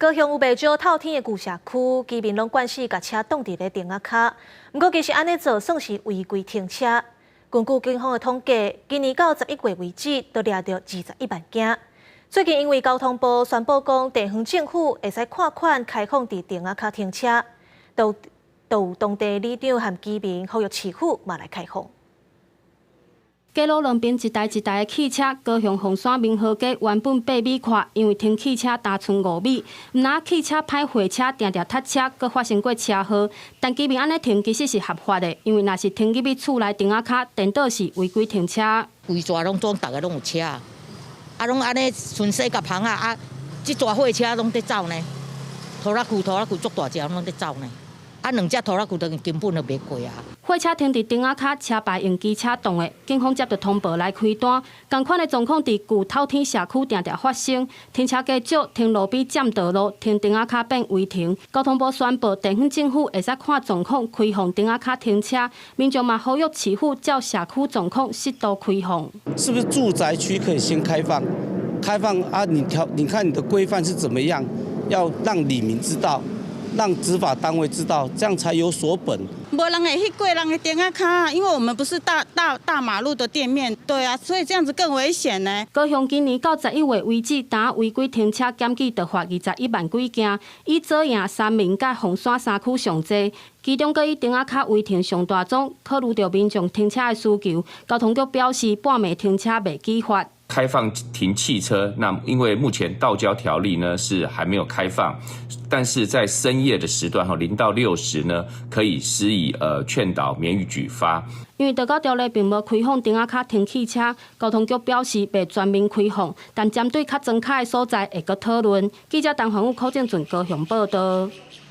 高雄有袂少透天的舊社區，居民攏慣勢共車擋佇咧亭仔跤。毋過其實按呢做算是違規停車。根據警方的統計，今年到11月為止，都掠著21萬件。最近因為交通部宣布講，地方政府會使看款開放佇亭仔跤停車，都有當地里長和居民呼籲市府嘛來開放。街路兩邊一台一台的汽車，高雄鳳山民和街原本8米闊，因為停汽車焦賰5米，毋但汽車歹貨車定定塞車，閣發生過車禍。但居民按呢停其實是合法的，因為若是停入去厝內亭仔跤，顛倒是違規停車。規逝攏總逐个攏有車，啊，攏按呢順勢共棚仔，啊，這逝貨車攏佇走呢，拖拉機拖拉機足大隻攏佇走呢。啊，兩隻拖拉機都根本就袂過啊！貨車停佇亭仔跤，車牌用機車擋的，警方接到通報來開單。仝款的狀況佇舊透天社區定定發生，停車格少，停路邊佔道路，停亭仔跤變違停。交通部宣布，地方政府會使看狀況開放亭仔跤停車，民眾嘛呼籲市府照社區狀況適度開放。是不是住宅區可以先開放？開放啊！你調，你看你的規範是怎麼樣？要讓里民知道。讓執法單位知道，這樣才有所本。無人會去過人的亭仔跤，因為我們不是大大大馬路的店面，對啊，所以這樣子更危險呢。高雄今年到11月為止，單違規停車檢舉就罰21萬幾件，以左營、三民佮鳳山三區上濟，其中閣以亭仔跤違停上大宗。考慮著民眾停車的需求，交通局表示半暝停車袂舉發。開放停汽車，那因為目前道交條例呢是還沒有開放，但是在深夜的時段哈，0到6時呢，可以施以勸導，免予舉發。因為道交條例並無開放亭仔跤停汽車，交通局表示袂全面開放，但針對較莊跤的所在會閣討論。記者陳宏宇、柯正俊高雄報導。